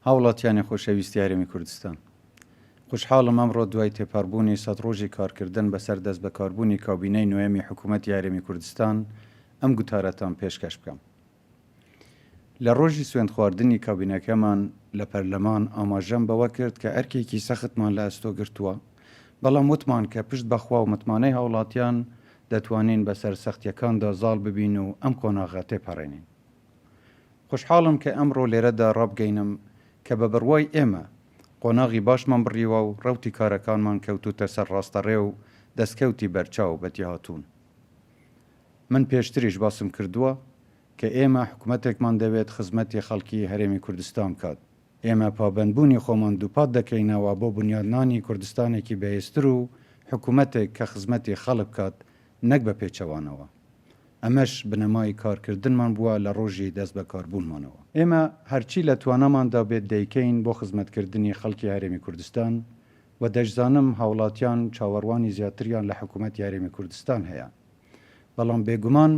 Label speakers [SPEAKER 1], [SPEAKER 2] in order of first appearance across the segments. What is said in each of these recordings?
[SPEAKER 1] هاوڵاتیانی خۆشەویستی هەرێمی کوردستان، خۆشحاڵم ئەمڕۆ دوای تێپەڕبوونی 100 ڕۆژی کارکردن بەسەر دەستبەکاربوونی کابینەی نۆیەمی حکوومەتی هەرێمی کوردستان ئەم گوتارەتان پێشکەش بکەم. لە ڕۆژی سوێندخواردنی کابینەکەمان لە پەرلەمان ئاماژەم بەوە کرد کە ئەرکێکی سەختمان لە ئەستۆ گرتووە، بەڵام وتمان کە پشت بە خوا و متمانەی هاوڵاتیان دەتوانین بەسەر سەختییەکاندا زاڵ ببین و ئەم قۆناغە تێپەڕێنین. خۆشحاڵم کە ئەمڕۆ لێرەدا ڕابگەینم کە بە بڕوای ئێمە قۆناغی باشمان بڕیوە و ڕەوتی کارەکانمان کەوتووتە سەر ڕاستەڕێ و دەستکەوتی بەرچاو بەدیهاتوون. من پێشتریش باسم کردووە کە ئێمە حکومەتێکمان دەوێت خزمەتی خەڵکی هەرێمی کوردستان بکات. ئێمە پابەندبوونی خۆمان دووپات دەکەینەوە بۆ بونیادنانی کوردستانێکی بەهێزتر و حکومەتێک کە خزمەتی خەڵک بکات نەک بە پێچەوانەوە. ئەمەش بنەمای کارکردنمان بووە لە ڕۆژی دەستبەکاربوونمانەوە. ئێمە هەرچی لە تواناماندا بێت دەیکەین بۆ خزمەتکردنی خەڵکی هەرێمی کوردستان و دەشزانم هاوڵاتیان چاوەڕوانی زیاتریان لە حکومەتی هەرێمی کوردستان هەیە. بەڵام بێگومان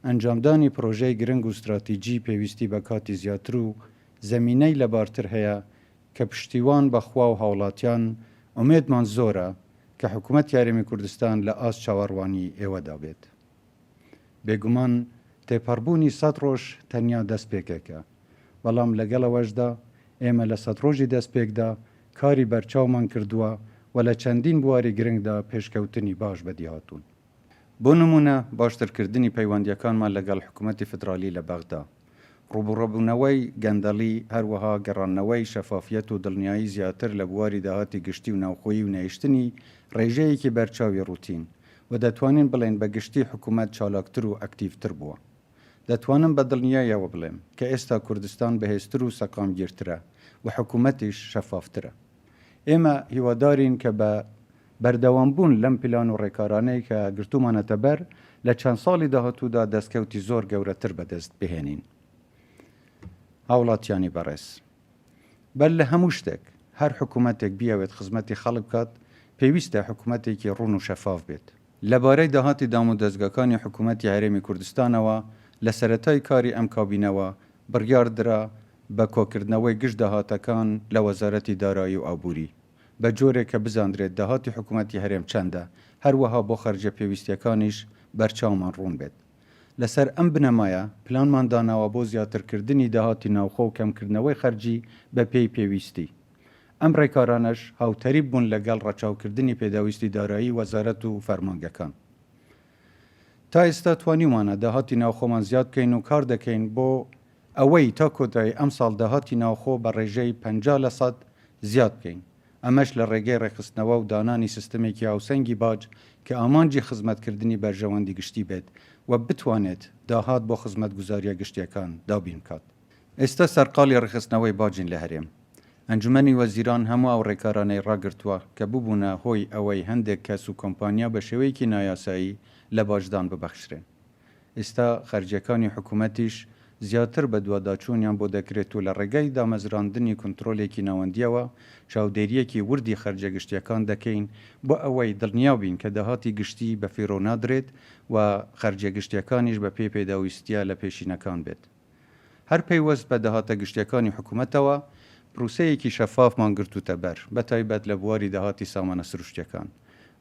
[SPEAKER 1] ئەنجامدانی پرۆژەی گرنگ و ستراتیجی پێویستی بە کاتی زیاتر و زەمینەی لەبارتر هەیە کە پشتیوان بە خوا و هاوڵاتیان ئومێدمان زۆرە کە حکومەتی هەرێمی کوردستان لە ئاست چاوەڕوانی ئێوەدا بێت. بێگومان تێپەڕبوونی 100 ڕۆژ تەنیا دەستپێکێکە، بەڵام لەگەڵ ئەوەشدا ئێمە لە 100 ڕۆژی دەستپێکدا کاری بەرچاومان کردووە و لە چەندین بواری گرنگدا پێشکەوتنی باش بەدیهاتوون. بۆ نموونە باشترکردنی پەیوەندییەکانمان لەگەڵ حکومەتی فیدرالی لە بەغدا، ڕووبوڕوبوونەوەی گەندەڵی، هەروەها گەڕاندنەوەی شەفافیەت و دڵنیایی زیاتر لە بواری داهاتی گشتی و ناوخۆیی و نەهێشتنی ڕێژەیەکی بەرچاوی ڕوتین و دەتوانین بڵێین بە گشتی حکومەت چالاکتر و ئەکتیڤتر بووە. دەتوانم بە دڵنیایەوە بڵێم کە ئێستا کوردستان بەهێزتر و سەقامگیرترە و حکومەتیش شەفافترە. ئێمە هیوادارین کە بە بەردەوامبوون لەم پلان و ڕێکارانەی کە گرتوومانەتە بەر، لە چەند ساڵی داهاتوودا دەستکەوتی زۆر گەورەتر بەدەست بهێنین. هاوڵاتیانی بەڕێز، بەر لە هەموو شتێک، هەر حکومەتێک بیەوێت خزمەتی خەڵک بکات، پێویستە حکومەتێکی ڕوون و شەفاف بێت. لەبارەی داهاتی دامودەزگاکانی حکومەتی هەرێمی کوردستانەوە، لە سەرەتای کاری ئەم کابینەوە بڕیار درا بە کۆکردنەوەی گشت داهاتەکان لە وەزارەتی دارایی و ئابووری، بە جۆرێک کە بزاندرێت داهاتی حکومەتی هەرێم چەندە، هەروەها بۆ خەرجیە پێویستیەکانیش بەرچاومان ڕوون بێت. لەسەر ئەم بنەمایە پلانمان داناوە بۆ زیاترکردنی داهاتی ناوخۆ و کەمکردنەوەی خەرجی بەپێی پێویستی. ئەم ڕێکارانەش هاوتەریب بوون لەگەڵ ڕەچاوکردنی پێداویستی دارایی وەزارەت و فەرمانگەکان. تا ئێستا توانیومانە داهاتی ناوخۆمان زیاد بکەین و کار دەکەین بۆ ئەوەی تا کۆتایی ئەمساڵ داهاتی ناوخۆ بە ڕێژەی 50 لەسەد زیاد بکەین، ئەمەش لە ڕێگەی ڕێکخستنەوە و دانانی سیستمێکی هاوسەنگی باج کە ئامانجی خزمەتکردنی بەرژەوەندی گشتی بێت و بتوانێت داهات بۆ خزمەتگوزارییە گشتییەکان دابین بکات. ئێستا سەرقاڵی ڕێکخستنەوەی باجین لە هەرێم. ئەنجومەنی وەزیران هەموو ئەو ڕێکارانەی ڕاگرتووە کە ببوونە هۆی ئەوەی هەندێک کەس و کۆمپانیا بە شێوەیەکی نایاسایی لە باجدان ببەخشرێن. ئێستا خەرجییەکانی حکومەتیش زیاتر بەدواداچوونیان بۆ دەکرێت و لە ڕێگای دامەزراندنی کونترۆلێکی ناوەندییەوە چاودێرییەکی وردی خەرجیە گشتییەکان دەکەین بۆ ئەوەی دڵنیا بین کە داهاتی گشتی بەفیڕۆ نادرێت و خەرجیە گشتییەکانیش بەپێی پێداویستییە لەپێشینەکان بێت. هەر پەیوەست بە داهاتە گشتییەکانی حکومەتەوە، پروسەیەکی شەفافمان گرتووتە بەر، بەتایبەت لە بواری داهاتی سامانە سروشتییەکان.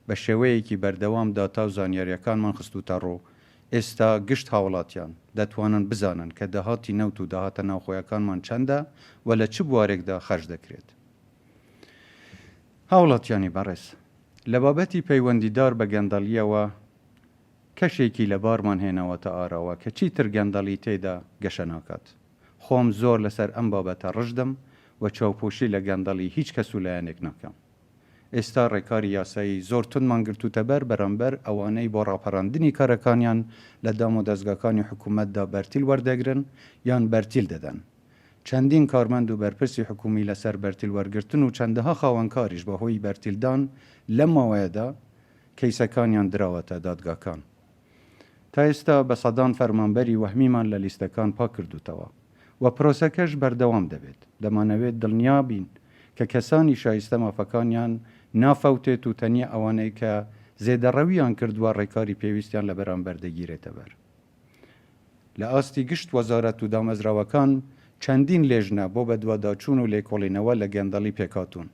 [SPEAKER 1] بە شێوەیەکی بەردەوام داتا و زانیارییەکانمان خستووتەڕوو، ئێستا گشت هاوڵاتیان دەتوانن بزانن کە داهاتی نەوت و داهاتە ناوخۆیەکانمان چەندە و لە چ بوارێکدا خەرج دەکرێت. هاوڵاتیانی بەڕێز، لە بابەتی پەیوەندیدار بە گەندەڵییەوە، کەشێکی لەبارمان هێناوەتە ئاراوە کە چیتر گەندەڵی تێیدا گەشە ناکات. خۆم زۆر لەسەر ئەم بابەتە ڕژدم و چاوپۆشی لە گەندەڵی هیچ کەس و لایەنێک ناکەم. ئێستا ڕێکاری یاسایی زۆر توندمان گرتووتەبەر بەرامبەر ئەوانەی بۆ ڕاپەراندنی کارەکانیان لە دام و دەزگاکانی حکوومەتدا بەرتیل وەردەگرن یان بەرتیل دەدەن. چەندین کارمەند و بەرپرسی حکوومی لەسەر بەرتیل وەرگرتن و چەندەها خاوەنکاریش بەهۆی بەرتیلدان لەم ماوەیەدا کەیسەکانیان دراوەتە دادگاکان. تا ئێستا بە سەدان فەرمانبەری وەهمیمان لە لیستەکان پاک کردووتەوە و پرۆسەکەش بەردەوام دەبێت. دەمانەوێت دڵنیا بین کە کەسانی شایستە مافەکانیان نافەوتێت و تەنیا ئەوانەی کە زێدەڕەوییان کردووە ڕێکاری پێویستیان لە بەرامبەر دەگیرێتەبەر. لە ئاستی گشت وەزارەت و دامەزراوەکان چەندین لێژنە بۆ بەدواداچوون و لێکۆڵینەوە لە گەندەڵی پێکهاتوون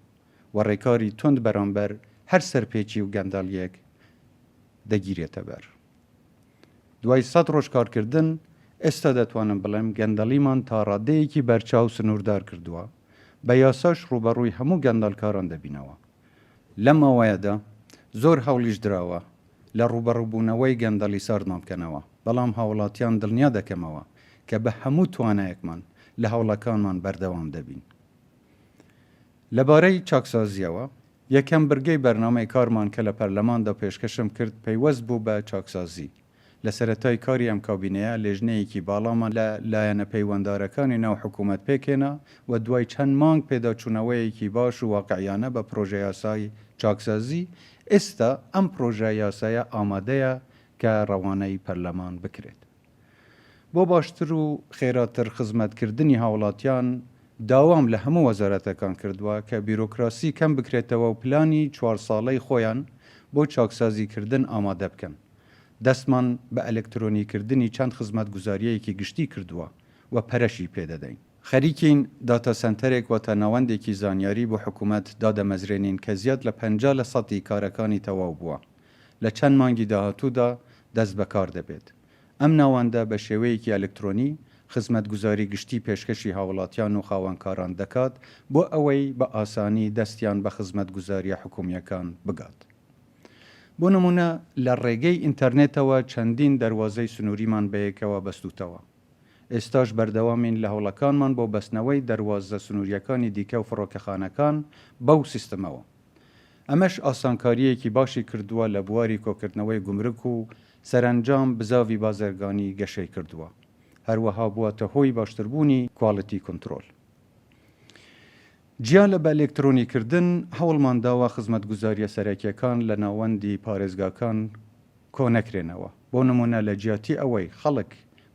[SPEAKER 1] و ڕێکاری توند بەرامبەر هەر سەرپێچی و گەندەڵییەک دەگیرێتەبەر. دوای سەت ڕۆژ کارکردن، ئێستا دەتوانم بڵێم گەندەڵیمان تا ڕادەیەکی بەرچاو سنووردار کردووە، بە یاساش ڕووبەڕووی هەموو گەندەڵکاران دەبینەوە. لەم ماوەیەدا زۆر هەوڵیش دراوە لە ڕووبەڕووبوونەوەی گەندەڵی ساردمان بکەنەوە، بەڵام هاوڵاتیان دڵنیا دەکەمەوە کە بە هەموو توانایەکمان لە هەوڵەکانمان بەردەوام دەبین. لەبارەی چاکسازییەوە، یەکەم برگەی بەرنامەی کارمان کە لە پەرلەماندا پێشکەشم کرد پەیوەست بوو بە چاکسازی. لە سەرەتای کاری ئەم کابینەیە لێژنەیەکی باڵامان لە لایەنە پەیوەندارەکانی ناو حکوومەت پێکهێنا و دوای چەند مانگ پێداچوونەوەیەکی باش و واقعیانە بە پرۆژەیاسای چاکسازی، ئێستا ئەم پرۆژە یاسایە ئامادەیە کە ڕەوانەی پەرلەمان بکرێت. بۆ باشتر و خێراتر خزمەتکردنی هاوڵاتیان، داوام لە هەموو وەزارەتەکان کردووە کە بیرۆکراسی کەم بکرێتەوە و پلانی چوار ساڵەی خۆیان بۆ چاکسازیکردن ئامادە بکەن. دەستمان بە ئەلکترۆنیکردنی چەند خزمەتگوزارییەکی گشتی کردووە و پەرەشی پێدەدەین. خەریکین داتا سەنتەرێک واتە ناوەندێکی زانیاری بۆ حکومەت دادەمەزرێنین کە زیاد لە 50 لە سەتی کارەکانی تەواو بووە. لە چەند مانگی داهاتوودا دەست بەکار دەبێت. ئەم ناوەندە بە شێوەیەکی ئەلکترۆنی خزمەتگوزاری گشتی پێشکەشی هاوڵاتیان و خاوەنکاران دەکات بۆ ئەوەی بە ئاسانی دەستیان بە خزمەتگوزارییە حکومییەکان بگات. بۆ نموونە لە ڕێگەی ئینتەرنێتەوە چەندین دەروازەی سنووریمان بەیەکەوە بەستووتەوە. ئێستاش بەردەوامین لە هەوڵەکانمان بۆ بەستنەوەی دەروازە سنوورییەکانی دیکە و فڕۆکەخانەکان بەو سیستمەوە. ئەمەش ئاسانکارییەکی باشی کردووە لە بواری کۆکردنەوەی گومرک و سەرەنجام بزاڤی بازرگانی گەشەی کردووە. هەروەها بووەتە هۆی باشتربوونی quality control. جیا لە بەئەلێکترۆنیکردن، هەوڵمان داوە خزمەتگوزارییە سەرەکییەکان لە ناوەندی پارێزگاکان کۆ نەکرێنەوە. بۆ نموونە لە جیاتی ئەوەی خەڵک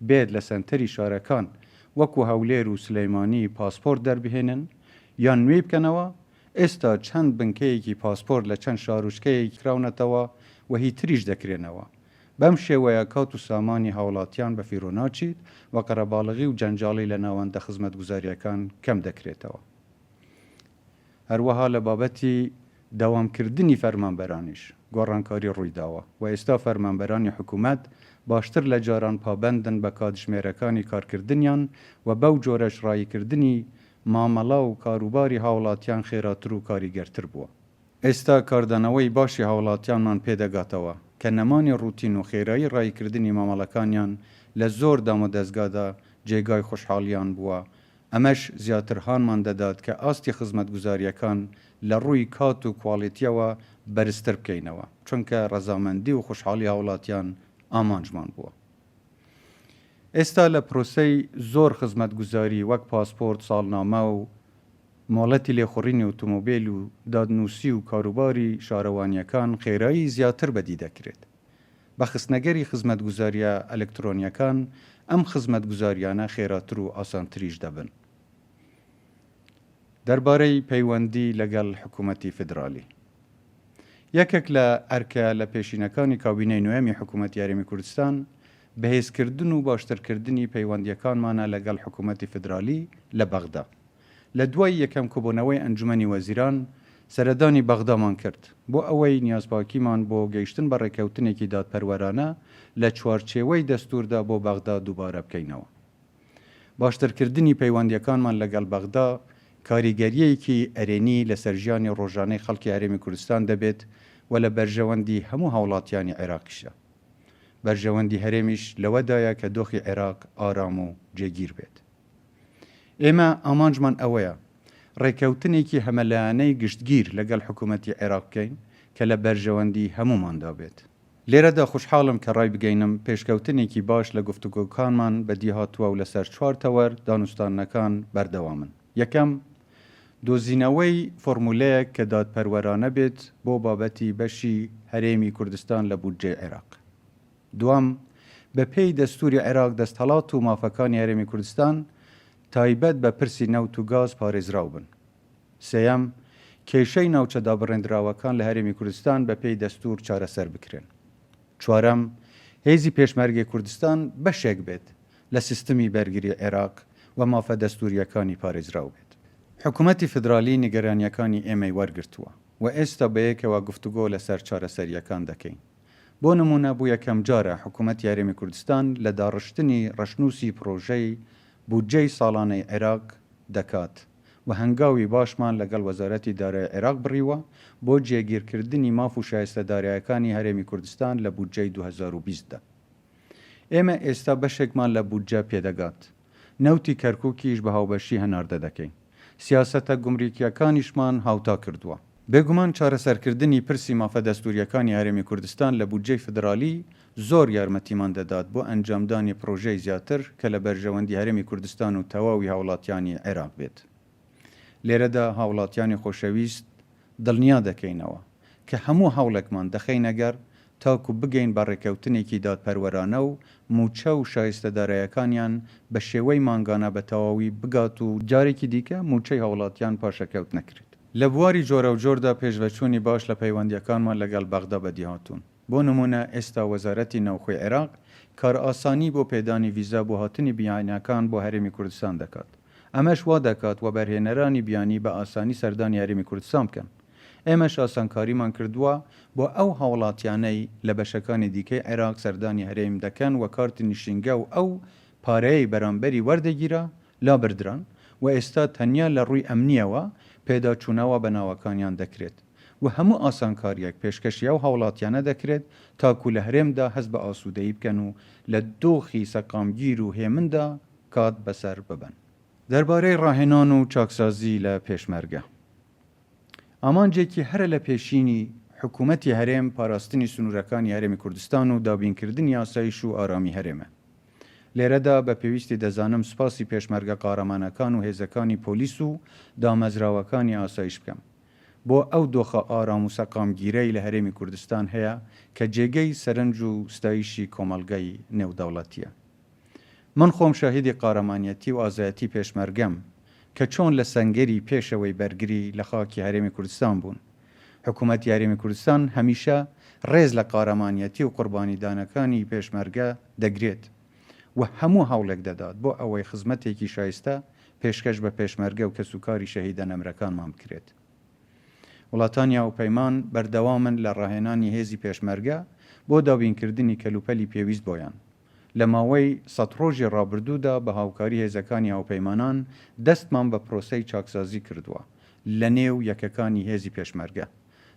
[SPEAKER 1] بێت لە سەنتەری شارەکان وەکو هەولێر و سلێمانی پاسپۆرت دەربهێنن یان نوێی بکەنەوە، ئێستا چەند بنکەیەکی پاسپۆرت لە چەند شارۆچکەیەک کراونەتەوە و هی تریش دەکرێنەوە. بەم شێوەیە کات و سامانی هاوڵاتیان بەفیرۆ ناچیت و قەرەباڵغی و جەنجاڵی لە ناوەندە خزمەتگوزارییەکان کەم دەکرێتەوە. هەروەها لە بابەتی دەوامکردنی فەرمانبەرانیش گۆڕانکاری ڕوویداوە و ئێستا فەرمانبەرانی حکومەت باشتر لە جاران پابەندن بە کاتژمێرەکانی کارکردنیان و بەو جۆرەش ڕاییکردنی مامەڵە و کاروباری هاوڵاتیان خێراتر و کاریگەرتر بووە. ئێستا کاردانەوەی باشی هاوڵاتیانمان پێدەگاتەوە کە نەمانی ڕوتین و خێرایی ڕاییکردنی مامەڵەکانیان لە زۆر دامودەزگادا جێگای خۆشحاڵیان بووە، ئەمەش زیاتر هانمان دەدات کە ئاستی خزمەتگوزارییەکان لە ڕووی کات و کواڵیتییەوە بەرزتر بکەینەوە، چونکە ڕەزامەندی و خۆشحاڵی هاوڵاتیان ئامانجمان بووە. ئێستا لە پرۆسەی زۆر خزمەتگوزاری وەک پاسپۆرت، ساڵنامە و مۆڵەتی لێخوڕینی ئۆتۆمۆبێل و دادنووسی و کاروباری شارەوانییەکان خێرایی زیاتر بەدی دەکرێت. بە خستنەگەری خزمەتگوزارییە ئەلکترۆنییەکان ئەم خزمەتگوزارییانە خێراتر و ئاسانتریش دەبن. دەربارەی پەیوەندی لەگەڵ حکوومەتی فیدرالی. یەکێک لە ئەرکە لە پێشینەکانی کابینەی نۆیەمی حکوومەتی هەرێمی کوردستان، بەهێزکردن و باشترکردنی پەیوەندییەکانمانە لەگەڵ حکوومەتی فیدرالی لە بەغدا. لە دوای یەکەم کۆبوونەوەی ئەنجومەنی وەزیران، سەردانی بەغدامان کرد، بۆ ئەوەی نیازپاکیمان بۆ گەیشتن بە ڕێککەوتنێکی دادپەروەرانە لە چوارچێوەی دەستووردا بۆ بەغدا دووبارە بکەینەوە. باشترکردنی پەیوەندییەکانمان لەگەڵ بەغدا کاریگەرییەکی ئەرێنی لەسەر ژیانی ڕۆژانەی خەڵکی هەرێمی کوردستان دەبێت و لە بەرژەوەندی هەموو هاوڵاتیانی عێراقیشە. بەرژەوەندی هەرێمیش لەوەدایە کە دۆخی عێراق ئارام و جێگیر بێت. ئێمە ئامانجمان ئەوەیە ڕێککەوتنێکی هەمەلایەنەی گشتگیر لەگەڵ حکوومەتی عێراق بکەین کە لە بەرژەوەندی هەمووماندا بێت. لێرەدا خوشحاڵم کە ڕایبگەینم پێشکەوتنێکی باش لە گفتوگۆکانمان بەدیهاتووە و لەسەر چوار تەوەر دانوستاندنەکان بەردەوامن. یەکەم، دۆزینەوەی فۆرمولەیەک کە دادپەروەرانە بێت بۆ بابەتی بەشی هەرێمی کوردستان لە بودجەی عێراق. دووەم، بەپێی دەستووری عێراق دەستهەڵات و مافەکانی هەرێمی کوردستان تایبەت بە پرسی نەوت و گاز پارێزراو بن. سێیەم، کێشەی ناوچە دابڕێندراوەکان لە هەرێمی کوردستان بەپێی دەستوور چارەسەر بکرێن. چوارەم، هێزی پێشمەرگەی کوردستان بەشێک بێت لە سیستمی بەرگری عێراق و. و مافە دەستوورییەکانی پارێزراو بێت. حکومەتی فیدرالی نیگەرانییەکانی ئێمەی وەرگرتووە و ئێستا بەیەکەوە گفتوگۆ لەسەر چارەسەرییەکان دەکەین. بۆ نموونە بۆ یەکەمجارە حکومەتی هەرێمی کوردستان لە داڕشتنی ڕەشنووسی پڕۆژەی بودجەی ساڵانەی عێراق دەکات و هەنگاوی باشمان لەگەڵ وەزارەتی دارای عێراق بڕیوە بۆ جێگیرکردنی ماف و شایستە دارایەکانی هەرێمی کوردستان لە بودجەی 2020 دا. ئێمە ئێستا بەشێکمان لە بودجە پێدەگات. نەوتی کەرکوکیش بە هاوبەشی هەناردە دەکەین. سیاسەتە گومریکییەکانیشمان هاوتا کردووە. بێگومان چارەسەرکردنی پرسی مافە دەستوورییەکانی هەرێمی کوردستان لە بودجەی فیدرالی زۆر یارمەتیمان دەدات بۆ ئەنجامدانی پڕۆژەی زیاتر کە لە بەرژەوەندی هەرێمی کوردستان و تەواوی هاوڵاتیانی عێراق بێت. لێرەدا هاوڵاتیانی خۆشەویست دڵنیا دەکەینەوە کە هەموو هەوڵێکمان دەخەینە گەڕ تاکو بگەین بە ڕێکەوتنێکی دادپەروەرانە و مووچە و شایستە دارایەکانیان بە شێوەی مانگانە بە تەواوی بگات و جارێکی دیکە مووچەی هاوڵاتیان پاشەکەوت نەکرێت. لە بواری جۆراوجۆردا پێشڤەچوونی باش لە پەیوەندییەکانمان لەگەڵ بەغدا بەدیهاتوون. بۆ نموونە ئێستا وەزارەتی ناوخۆی عێراق کارئاسانی بۆ پێدانی ڤیزا بۆ هاتنی بیانییەکان بۆ هەرێمی کوردستان دەکات. ئەمەش وا دەکات وەبەرهێنەرانی بیانی بە ئاسانی سەردانی هەرێمی کوردستان بکەن. ئێمەش ئاسانکاریمان کردووە بۆ ئەو هاوڵاتیانەی لە بەشەکانی دیکەی عێراق سەردانی هەرێم دەکەن و کارتی نشینگە و ئەو پارەیەی بەرامبەری وەردەگیرا لابردران و ئێستا تەنیا لە ڕووی ئەمنییەوە پێداچوونەوە بە ناوەکانیان دەکرێت و هەموو ئاسانکارییەک پێشکەشی ئەو هاوڵاتیانە دەکرێت تاکو لە هەرێمدا هەست بە ئاسوودەیی بکەن و لە دۆخی سەقامگیر و هێمندا کات بەسەر ببەن. دەربارەی ڕاهێنان و چاکسازی لە پێشمەرگە. ئامانجێکی هەرە لە پێشینی حکوومەتی هەرێم پاراستنی سنوورەکانی هەرێمی کوردستان و دابینکردنی ئاسایش و ئارامی هەرێمە. لێرەدا بە پێویستی دەزانم سوپاسی پێشمەرگە قارەمانەکان و هێزەکانی پۆلیس و دامەزراوەکانی ئاسایش بکەم بۆ ئەو دۆخە ئارام و سەقامگیرەی لە هەرێمی کوردستان هەیە کە جێگەی سەرنج و ستایشی کۆمەڵگەی نێودەوڵەتییە. من خۆم شاهیدی قارەمانیەتی و ئازایەتی پێشمەرگەم کە چۆن لە سەنگەری پێشەوەی بەرگری لە خاکی هەرێمی کوردستان بوون. حکوومەتی هەرێمی کوردستان هەمیشە ڕێز لە قارەمانیەتی و قوربانیدانەکانی پێشمەرگە دەگرێت و هەموو هەوڵێک دەدات بۆ ئەوەی خزمەتێکی شایستە پێشکەش بە پێشمەرگە و کەسوکاری شەهیدە نەمرەکانمان بکرێت. وڵاتانی هاوپەیمان بەردەوامن لە ڕاهێنانی هێزی پێشمەرگە بۆ دابینکردنی کەلوپەلی پێویست بۆیان. لە ماوەی سەت ڕۆژی ڕابردوودا بە هاوکاری هێزەکانی هاوپەیمانان دەستمان بە پرۆسەی چاکسازی کردووە لە نێو یەکەکانی هێزی پێشمەرگە.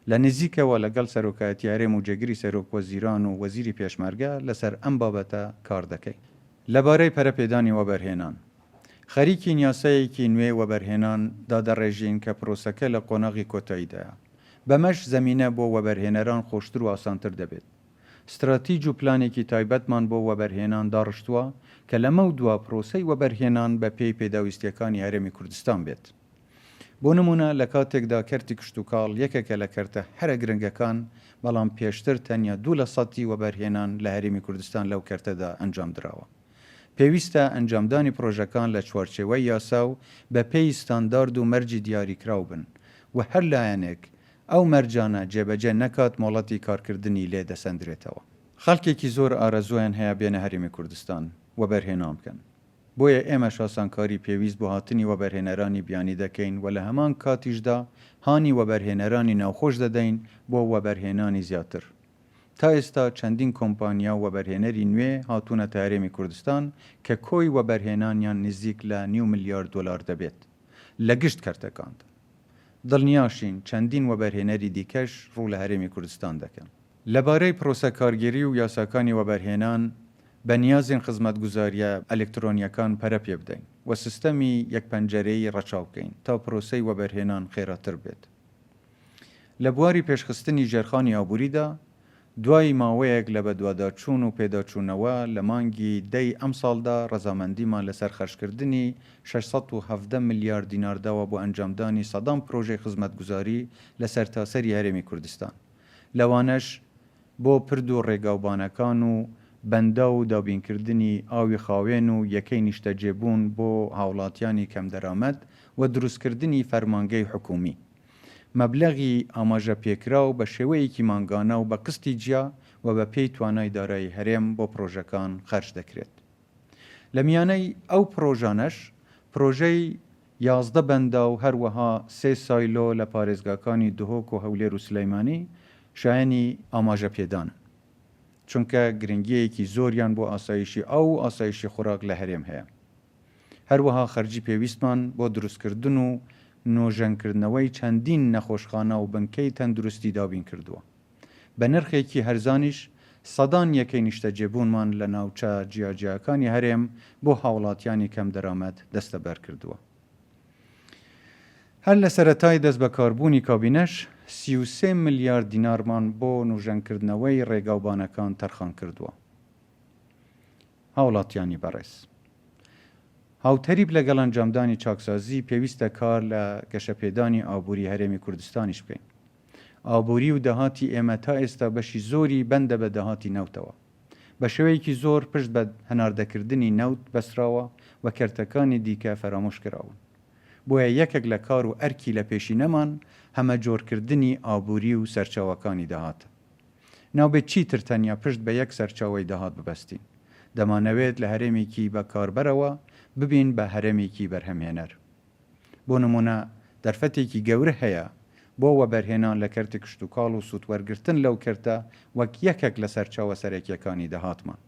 [SPEAKER 1] لە نزیکەوە لەگەڵ سەرۆکایەتی هەرێم و جێگری سەرۆک وەزیران و وەزیری پێشمەرگە لەسەر ئەم بابەتە کار دەکەین. لەبارەی پەرەپێدانی وەبەرهێنان، خەریکین یاسایەکی نوێی وەبەرهێنان دادەڕێژین کە پرۆسەکە لە قۆناغی کۆتاییدایە، بەمەش زەمینە بۆ وەبەرهێنەران خۆشتر و ئاسانتر دەبێت. ستراتیج و پلانێکی تایبەتمان بۆ وەبەرهێنان داڕشتووە کە لەمەودوا پرۆسەی وەبەرهێنان بەپێی پێداویستییەکانی هەرێمی کوردستان بێت. بۆ نموونە لە کاتێکدا کەرتی کشتوکاڵ یەکێکە لە کەرتە هەرە گرنگەکان، بەڵام پێشتر تەنیا دوو لە سەتی وەبەرهێنان لە هەرێمی کوردستان لەو کەرتەدا ئەنجامدراوە. پێویستە ئەنجامدانی پرۆژەکان لە چوارچێوەی یاسا و بەپێی ستاندارد و مەرجی دیاریکراو بن و هەر لایەنێک ئەو مەرجانە جێبەجێ نەکات مۆڵەتی کارکردنی لێ دەسەندرێتەوە. خەڵکێکی زۆر ئارەزوویان هەیە بێنە هەرێمی کوردستان وەبەرهێنان بکەن، بۆیە ئێمەش ئاسانکاری پێویست بۆ هاتنی وەبەرهێنەرانی بیانی دەکەین و لە هەمان کاتیشدا هانی وەبەرهێنەرانی ناوخۆش دەدەین بۆ وەبەرهێنانی زیاتر. تا ئێستا چەندین کۆمپانیا و وەبەرهێنەری نوێ هاتوونەتە هەرێمی کوردستان کە کۆی وەبەرهێنانیان نزیک لە نیو ملیار دۆلار دەبێت لە گشت کەرتەکاندا. دڵنیاشین چەندین وەبەرهێنەری دیکەش ڕوو لە هەرێمی کوردستان دەکەن. لەبارەی پرۆسە کارگێری و یاساکانی وەبەرهێنان، بەنیازین خزمەتگوزارییە ئەلکترۆنییەکان پەرە پێبدەین و سیستەمی یەک پەنجەرەیی ڕەچاو بکەین تا پرۆسەی وەبەرهێنان خێراتر بێت. لە بواری پێشخستنی ژێرخانی ئابووریدا، دوای ماوەیەک لە بەدواداچوون و پێداچوونەوە، لە مانگی دەی ئەمساڵدا ڕەزامەندیمان لەسەر خەرجکردنی 617 ملیار دینار داوە بۆ ئەنجامدانی سەدان پرۆژەی خزمەتگوزاری لە سەرتاسەری هەرێمی کوردستان، لەوانەش بۆ پرد و ڕێگاوبانەکان و بەنداو و دابینکردنی ئاوی خاوێن و یەکەی نیشتەجێبوون بۆ هاوڵاتیانی کەمدەرامەت و دروستکردنی فەرمانگەی حکوومی. مەبلەغی ئاماژە پێکراو بە شێوەیەکی مانگانە و بە قستی جیا و بە پێی توانای دارایی هەرێم بۆ پڕۆژەکان خەرج دەکرێت. لە میانەی ئەو پڕۆژانەش پرۆژەی 11 بەنداو هەروەها سێ سایلۆ لە پارێزگاکانی دهۆک و هەولێر و سلیمانی شایەنی ئاماژەپێدانن، چونکە گرنگییەکی زۆریان بۆ ئاسایشی ئاو و ئاسایشی خۆراک لە هەرێم هەیە. هەروەها خەرجی پێویستمان بۆ دروستکردن و نۆژەنکردنەوەی چەندین نەخۆشخانە و بنکەی تەندروستی دابین کردووە. بە نرخێکی هەرزانیش سەدان یەکەی نیشتەجێبوونمان لە ناوچە جیاجیاکانی هەرێم بۆ هاوڵاتیانی کەمدەرامەت دەستەبەر کردووە. هەر لە سەرەتای دەستبەکاربوونی کابینەش 33 ملیار دینارمان بۆ نۆژەنکردنەوەی ڕێگاوبانەکان تەرخان کردووە. هاوڵاتیانی بەڕێز. هاوتەریب لەگەڵ ئەنجامدانی چاکسازی پێویستە کار لە گەشەپێدانی ئابووری هەرێمی کوردستانیش بکەین. ئابووری و داهاتی ئێمە تا ئێستا بەشی زۆری بەندە بە داهاتی نەوتەوە. بە شێوەیەکی زۆر پشت بە هەناردەکردنی نەوت بەستراوە و کەرتەکانی دیکە فەرامۆش کراون. بۆیە یەکێک لە کار و ئەرکی لەپێشینەمان هەمەجۆرکردنی ئابووری و سەرچاوەکانی داهاتە. نابێت چیتر تەنیا پشت بە یەک سەرچاوەی داهات ببەستین. دەمانەوێت لە هەرێمێکی بەکاربەرەوە ببین بە هەرێمێکی بەرهەمهێنەر. بۆ نموونە دەرفەتێکی گەورە هەیە بۆ وەبەرهێنان لە کەرتی کشتوکاڵ و سوودوەرگرتن لەو کەرتە وەک یەکێک لە سەرچاوە سەرەکییەکانی داهاتمان.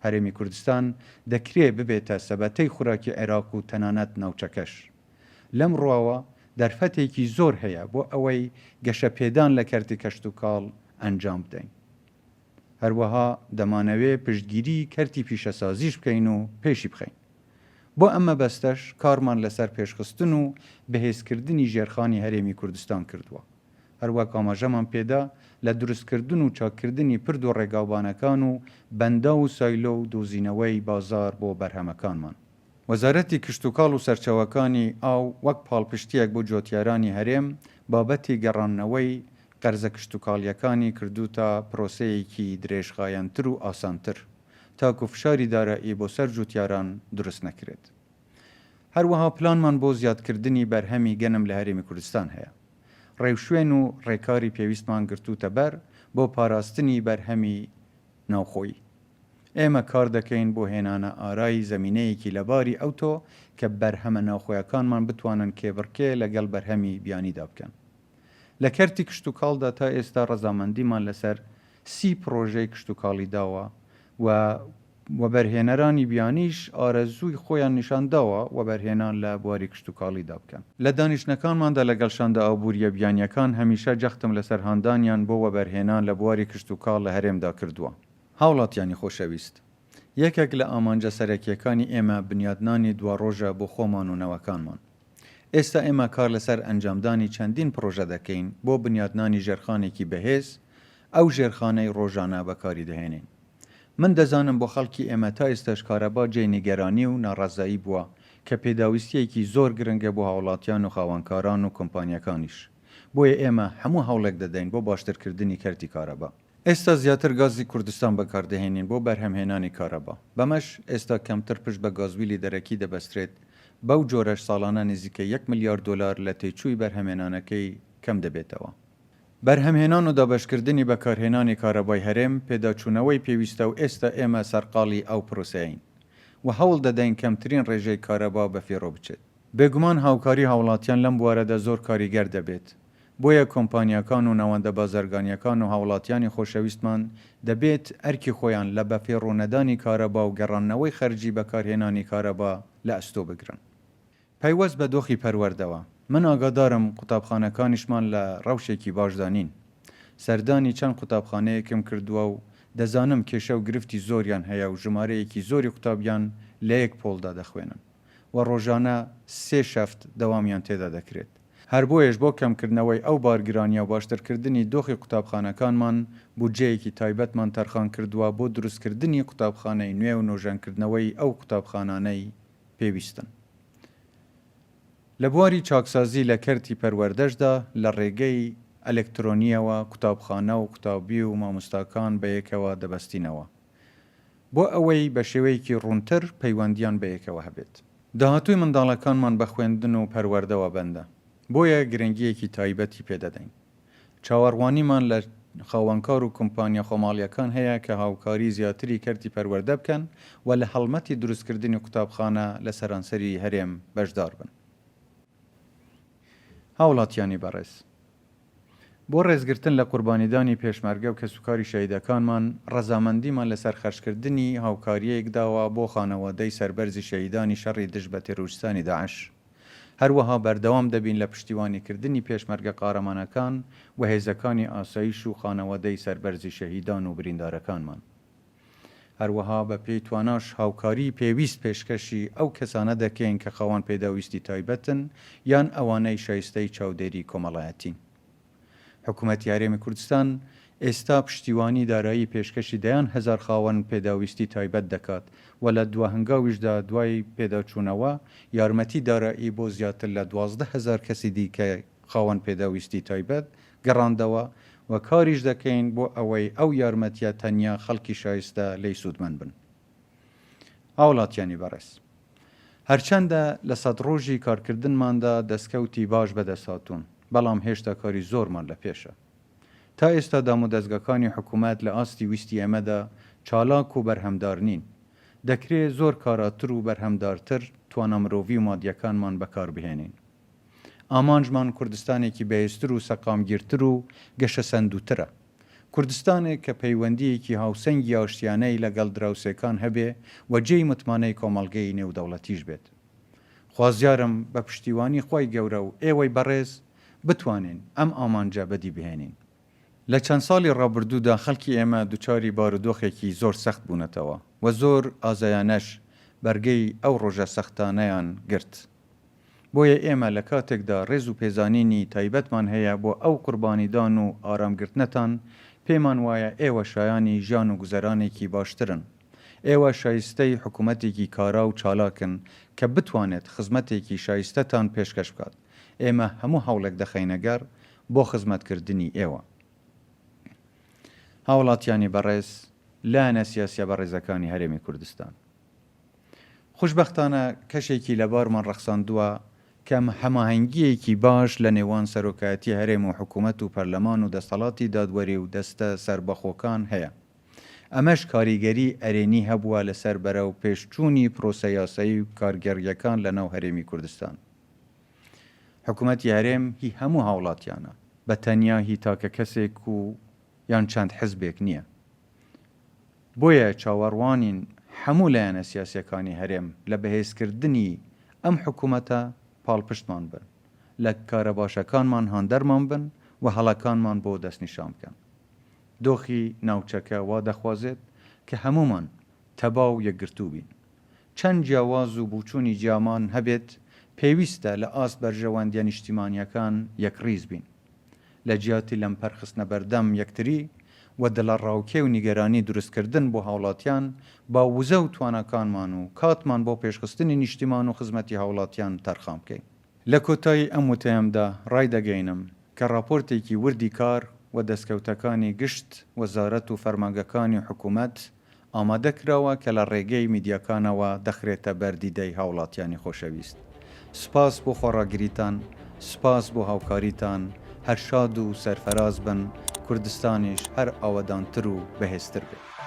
[SPEAKER 1] هەرێمی کوردستان دەکرێ ببێتە سەبەتەی خوراکی عێراق و تەنانەت ناوچەکەش. لەم ڕووەوە دەرفەتێکی زۆر هەیە بۆ ئەوەی گەشەپێدان لە کەرتی کشتوکاڵ ئەنجام بدەین. هەروەها دەمانەوێ پشتگیری کەرتی پیشەسازیش بکەین و پێشی بخەین. بۆ ئەم مەبەستەش کارمان لەسەر پێشخستن و بەهێزکردنی ژێرخانی هەرێمی کوردستان کردووە. هەروەک ئاماژەمان پێدا لە دروستکردن و چاککردنی پرد و ڕێگاوبانەکان و بەنداو و سایلۆ و دۆزینەوەی بازاڕ بۆ بەرهەمەکانمان. وەزارەتی کشتوکاڵ و سەرچاوەکانی ئاو وەک پاڵپشتییەک بۆ جۆتیارانی هەرێم بابەتی گەڕاندنەوەی قەرزە کشتوکاڵییەکانی کردووتە پرۆسەیەکی درێژخایەنتر و ئاسانتر تاکو فشاری دارایی بۆ سەر جوتیاران دروست نەکرێت. هەروەها پلانمان بۆ زیادکردنی بەرهەمی گەنم لە هەرێمی کوردستان هەیە. ڕێوشوێن و ڕێکاری پێویستمان گرتووتە بەر بۆ پاراستنی بەرهەمی ناوخۆیی. ئێمە کار دەکەین بۆ هێنانە ئارای زەمینەیەکی لەباری ئەوتۆ کە بەرهەمە ناوخۆیەکانمان بتوانن کێبڕکێ لەگەڵ بەرهەمی بیانیدا بکەن. لە کەرتی کشتوکاڵدا تا ئێستا ڕەزامەندیمان لەسەر سی پڕۆژەی کشتوکاڵی داوە و وەبەرهێنەرانی بیانیش ئارەزووی خۆیان نیشانداوە وەبەرهێنان لە بواری کشتوکاڵیدا بکەن. لە دانیشتنەکانماندا لەگەڵ شاندە ئابوورییە بیانییەکان هەمیشە جەختم لەسەر هاندانیان بۆ وەبەرهێنان لە بواری کشتوکاڵ لە هەرێمدا کردووە. هاوڵاتیانی خۆشەویست، یەکێک لە ئامانجە سەرەکییەکانی ئێمە بنیادنانی دواڕۆژە بۆ خۆمان و نەوەکانمان. ئێستا ئێمە کار لەسەر ئەنجامدانی چەندین پڕۆژە دەکەین بۆ بنیادنانی ژێرخانێکی بەهێز، ئەو ژێرخانەی ڕۆژانە بەکاری دەهێنین. من دەزانم بۆ خەڵکی ئێمە تا ئێستاش کارەبا جێی نیگەرانی و ناڕەزایی بووە کە پێداویستییەکی زۆر گرنگە بۆ هاوڵاتیان و خاوەنکاران و کۆمپانیاکانیش. بۆیە ئێمە هەموو هەوڵێک دەدەین بۆ باشترکردنی کەرتی کارەبا. ئێستا زیاتر گازی کوردستان بەکاردەهێنین بۆ بەرهەمهێنانی کارەبا، بەمەش ئێستا کەمتر پشت بە گازویلی دەرەکی دەبەسترێت، بەو جۆرەش ساڵانە نزیکەی یەک ملیار دۆلار لە تێچووی بەرهەمێنانەکەی کەم دەبێتەوە. بەرهەمهێنان و دابەشکردنی بەکارهێنانی کارەبای هەرێم پێداچوونەوەی پێویستە و ئێستا ئێمە سەرقاڵی ئەو پرۆسەیەین و هەوڵ دەدەین کەمترین ڕێژەی کارەبا بەفیڕۆ بچێت. بێگومان هاوکاری هاوڵاتیان لەم بوارەدا زۆر کاریگەر دەبێت، بۆیە کۆمپانیاکان و ناوەندە بازرگانیەکان و هاوڵاتیانی خۆشەویستمان دەبێت ئەرکی خۆیان لە بەفیڕۆ نەدانی کارەبا و گەڕاندنەوەی خەرجی بەکارهێنانی کارەبا لە ئەستۆ بگرن. پەیوەست بە دۆخی پەروەردەوە، من ئاگادارم قوتابخانەکانیشمان لە ڕەوشێکی باشدا نین. سەردانی چەند قوتابخانەیەکم کردووە و دەزانم کێشە و گرفتی زۆریان هەیە و ژمارەیەکی زۆری قوتابیان لە یەک پۆلدا دەخوێنن. و ڕۆژانە سێ شەفت دەوامیان تێدا دەکرێت. هەر بۆیەش بۆ کەمکردنەوەی ئەو بارگرانییە و باشترکردنی دۆخی قوتابخانەکانمان بودجەیەکی تایبەتمان تەرخانکردووە بۆ دروستکردنی قوتابخانەی نوێ و نۆژەنکردنەوەی ئەو قوتابخانانەی پێویستن. لە بواری چاکسازی لە کەرتی پەروەردەشدا لە ڕێگەی ئەلکترۆنییەوە قوتابخانە و قوتابی و مامۆستاکان بەیەکەوە دەبەستینەوە. بۆ ئەوەی بە شێوەیەکی ڕوونتر پەیوەندییان بەیەکەوە هەبێت. داهاتووی منداڵەکانمان بە خوێندن و پەروەردەوە بەندە، بۆیە گرنگییەکی تایبەتی پێدەدەین. چاوەڕوانیمان لە خاوەنکار و کۆمپانیا خۆماڵییەکان هەیە کە هاوکاری زیاتری کەرتی پەروەردە بکەن و لە هەڵمەتی دروستکردنی قوتابخانە لە سەرانسەری هەرێم بەشدار بن. هاوڵاتیانی بەڕێز، بۆ ڕێزگرتن لە قوربانیدانی پێشمەرگە و کەسوکاری شەهیدەکانمان، ڕەزامەندیمان لەسەر خەرجکردنی هاوکارییەک داوە بۆ خانەوادەی سەربەرزی شەهیدانی شەڕی دژ بە تێرۆریستانی داعش. هەروەها بەردەوام دەبین لە پشتیوانیکردنی پێشمەرگە قارەمانەکان و هێزەکانی ئاسایش و خانەوادەی سەربەرزی شەهیدان و بریندارەکانمان. هەروەها بە پێی تواناش هاوکاریی پێویست پێشکەشی ئەو کەسانە دەکەین کە خاوەن پێداویستی تایبەتن یان ئەوانەی شایستەی چاودێری کۆمەڵایەتین. حکومەتی هەرێمی کوردستان ئێستا پشتیوانی دارایی پێشکەشی دەیان هەزار خاوەن پێداویستی تایبەت دەکات و لە دواهەنگاویشدا دوای پێداچوونەوە یارمەتی دارایی بۆ زیاتر لە 12 هەزار کەسی دیکەی خاوەن پێداویستی تایبەت گەڕاندەوە و کاریش دەکەین بۆ ئەوەی ئەو یارمەتیە تەنیا خەڵکی شایستە لێی سوودمەند بن. هاوڵاتیانی بەڕێز. هەرچەندە لە سەد ڕۆژی کارکردنماندا دەستکەوتی باش بەدەستهاتوون، بەڵام هێشتا کاری زۆرمان لە پێشە. تا ئێستا دامودەزگاکانی حکومەت لە ئاستی ویستی ئێمەدا چالاک و بەرهەمدار نین. دەکرێ زۆر کاراتر و بەرهەمدارتر توانا مرۆڤی و مادیەکانمان بەکاربهێنین. ئامانجمان کوردستانێکی بەهێزتر و سەقامگیرتر و گەشەسەندووترە. کوردستانێک کە پەیوەندییەکی هاوسەنگی ئاشتیانەی لەگەڵ دراوسێکان هەبێ و جێی متمانەی کۆمەڵگەی نێودەوڵەتیش بێت. خوازیارم بە پشتیوانی خوای گەورە و ئێوەی بەڕێز بتوانین ئەم ئامانجە بەدی بهێنین. لە چەند ساڵی ڕابردوودا خەڵکی ئێمە دوچاری بارودۆخێکی زۆر سەخت بوونەتەوە و زۆر ئازایانەش بەرگەی ئەو ڕۆژە سەختانەیان گرت. بۆیە ئێمە لە کاتێکدا ڕێز و پێزانینی تایبەتمان هەیە بۆ ئەو قوربانیدان و ئارامگرتنەتان، پێمان وایە ئێوە شایانی ژیان و گوزەرانێکی باشترن. ئێوە شایستەی حکومەتێکی کارا و چالاکن کە بتوانێت خزمەتێکی شایستەتان پێشکەش بکات. ئێمە هەموو هەوڵێک دەخەینەگەڕ بۆ خزمەتکردنی ئێوە. هاوڵاتیانی بەڕێز، لایەنە سیاسیە بەڕێزەکانی هەرێمی کوردستان. خوشبەختانە کەشێکی لەبارمان ڕەخساندووە کە هەماهەنگییەکی باش لە نێوان سەرۆکایەتی هەرێم و حکومەت و پەرلەمان و دەستەڵاتی دادوەری و دەستە سەربەخۆکان هەیە. ئەمەش کاریگەری ئەرێنی هەبووە لەسەر بەرەو پێشچوونی پرۆسە یاسایی و کارگێڕییەکان لەناو هەرێمی کوردستان. حکومەتی هەرێم هی هەموو هاوڵاتیانە، بە تەنیا هی تاکە کەسێک و یان چەند حزبێک نییە. بۆیە چاوەڕوانین هەموو لایەنە سیاسیەکانی هەرێم لە بەهێزکردنی ئەم حکومەتە پاڵپشتمان بن، لە کارە باشەکانمان هاندەرمان بن و هەڵەکانمان بۆ دەستنیشان بکەن. دۆخی ناوچەکە وا دەخوازێت کە هەموومان تەبا و یەکگرتوو بین. چەند جیاواز و بوچوونی جیامان هەبێت، پێویستە لە ئاست بەرژەوەندیە نیشتیمانیەکان یەکڕیز بین. لە جیاتی لەمپەر خستنە بەردەم یەکتری و دڵەڕاوکێ و نیگەرانی دروستکردن بۆ هاوڵاتیان، با وزە و تواناکانمان و کاتمان بۆ پێشخستنی نیشتیمان و خزمەتی هاوڵاتیان تەرخان بکەین. لە کۆتایی ئەم وتەیەمدا ڕایدەگەینم کە ڕاپۆرتێکی وردی کار و دەستکەوتەکانی گشت وەزارەت و فەرمانگەکانی حکومەت ئامادە کراوە کە لە ڕێگەی میدیاکانەوە دەخرێتە بەر دیدەی هاوڵاتیانی خۆشەویست. سوپاس بۆ خۆڕاگریتان، سوپاس بۆ هاوکاریتان، هەر شاد و سەرفەراز بن، کوردستانیش هەر ئاوەدانتر و بەهێزتر بێت.